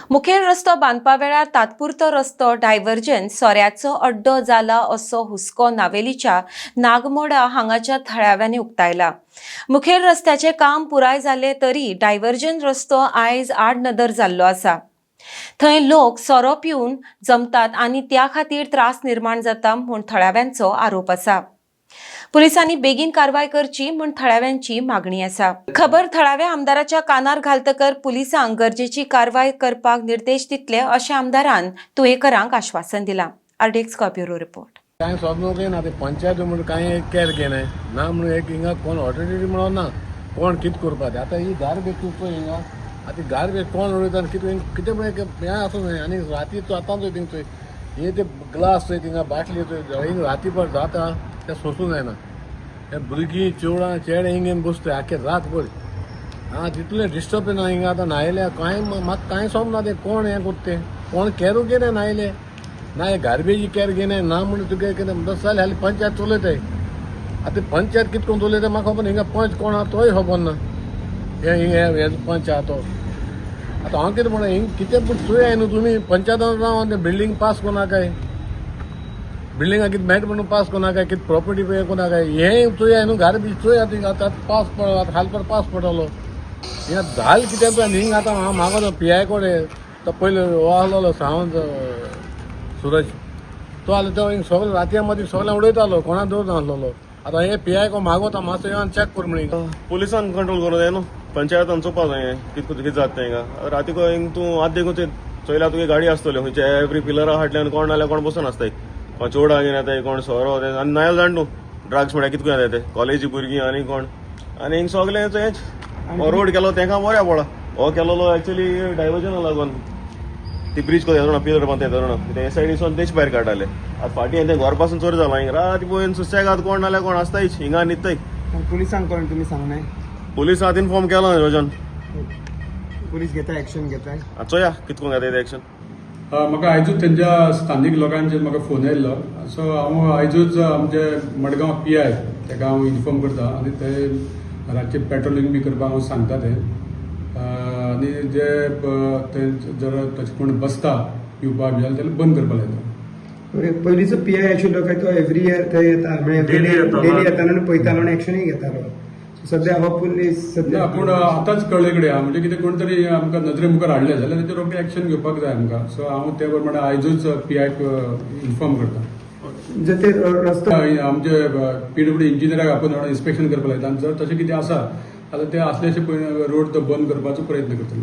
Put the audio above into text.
मुखेल रस्तो बांदपा वेळार तात्पुरतो रस्तो डायव्हर्जन सोऱ्याचो अड्डो जाला असो हुस्को नावेलीच्या नागमोडा हांगाच्या थळाव्यांनी उक्तायला. मुखेल रस्त्याचें काम पुराय जालें तरी डायव्हर्जन रस्तो आयज आडनदर जाल्लो आसा. थंय लोक सोरो पिवन जमतात आनी त्या खातीर त्रास निर्माण जाता म्हूण थळाव्यांचो आरोप आसा. पुलिसांनी बेगीन कारवाय करची म्हूण थळाव्यांची मागणी आसा. खबर थळाव्या आमदाराच्या कानार घालतकर पुलिसांक गरजेची कारवाय करपाक निर्देश दितले अशें आमदारान तुयेकरांक आश्वासन दिलां. RDX bureau report. कांय सोदनूक येना. ते पंचायत म्हणून कांय एक कॅर घेनाय ना म्हणून एक हिंगा कोण ऑटोरिटी म्हणून ना, कोण कितें करपा तें. आतां ही गार्बेज तूं पळय हिंगा, आतां गार्बेज कोण उडयता आनी कितें कितें पळय हें आसूं न्हय. आनी राती तूं आतां चोय, थिंग चोय, हे ते ग्लास चोय, थिंगा बाटली चोय. हिंग राती पळ जाता तें सोंसूं जायना. हे भुरगीं चेवडां चेडे हिंग येवन बसताय आख्खे रात भर. आं, तितलें डिस्टर्ब ना हिंगा. आतां न्हायल्या कांय म्हाका कांय समजना तें कोण हें करता तें. कोण कॅरू घेना न्हायले ना, हे गार्बेजी कॅर घेनाय ना म्हणून तुगे कितें बस जालें. हालीं पंचायत चलयताय. आतां पंचायत कितें करून चलयता म्हाका खबर ना. हिंगा पंच कोण आहा तोय खबर ना. हे हिंगा हे पंच आहा तो. आतां हांव कितें म्हणा, हिंग कितें पूण चोयाय न्हू तुमी पंचायतान रावन तें बिल्डींग पास कोनाकाय, बिल्डिंगा कितें मेळटा म्हणून पास कोनाकाय, कितें प्रॉपर्टी पे कोनाकाय, हें चोयाय न्हू. गार्बेज चोया थिंगा आतां पास पडलो, आतां खाल पर पास पडलो. हिंगा जालें कितें पळय. आनी हिंगा आतां हांव मागोलो पी I कडेन, तो पयलो हो आहलोलो सावंत सुरज, तो आसलो तो हिंग सगळे रातया मदीं सगळें उडयतालो, कोणा दवर नासलेलो. आतां हे पी I को मागोता मातसो येवन चॅक कर म्हण. पुलिसान कंट्रोल करूं जाय न्हू, पंचायतान चोवपा जाय कित कितें जाता तें हिंगा. राती को हिंग तूं आतां देखून चोयल्या तुगे गाडी आसतल्यो खंयचे एवरी पिलरा फाटल्यान कोण नाल्यार कोण बसून आसताय. कोण चोडा घेवन येताय, कोण सोरो ते. आनी नायल जाण न्हू ड्रग्स म्हळ्यार कित करून येता ते कॉलेजी भुरगीं आनी कोण. आनी हिंग सगळें हेंच. हो रोड केलो तेंका बऱ्या पडला. हो केलोलो एक्चुअली डायवर्जना लागून ती ब्रिज कोता येता पिलर बांदता येता ते सायडीसून तेच भायर काडटाले. आतां फाटीं तें घर पासून चोरी जाला. हिंग रात पळोवन सुसेगाद कोण नाल्यार कोण आसतायच हिंगा, न्हिदताय. पुलिसांक कोण तुमी सांगनाय? पुलिसांत इन्फॉर्म केला योजन. पुलीस घेता, एक्शन घेताय? चोया कितको घेता ते एक्शन. म्हाका आयजूच तेंच्या स्थानीक लोकांचेर म्हाका फोन आयिल्लो. सो हांव आयजूच आमचे मडगांव पी I ताका हांव इन्फॉर्म करता आनी ते रातचे पेट्रोलिंग बी करपाक हांव सांगता ते. आनी जे ते जर तशें कोण बसता पिवपाक बी जाल्यार तेका बंद करपाक लायता. पयलींचो पी I आशिल्लो काय तो एवरी इयर थंय येता, Daily येता. डेली येतालो आनी पळयतालो आनी एक्शनूय घेतालो. So सध्या हो पुलीस ना. सध्या पूण आतांच कळ्ळे कडेन आहा, म्हणजे कितें कोण तरी आमकां नदरे मुखार हाडलें जाल्यार तेजेर रोखडें एक्शन घेवपाक जाय आमकां. सो हांव ते प्रमाणे आयजूच पी आयक इन्फॉर्म करता. जर ते रस्तो आमचे पीडब्ल्यू इंजिनियराक आपोवन इन्स्पेक्शन करपाक लायता आनी जर तशें कितें आसा जाल्यार ते आसल्याशे रोड तो बंद करपाचो प्रयत्न करतले.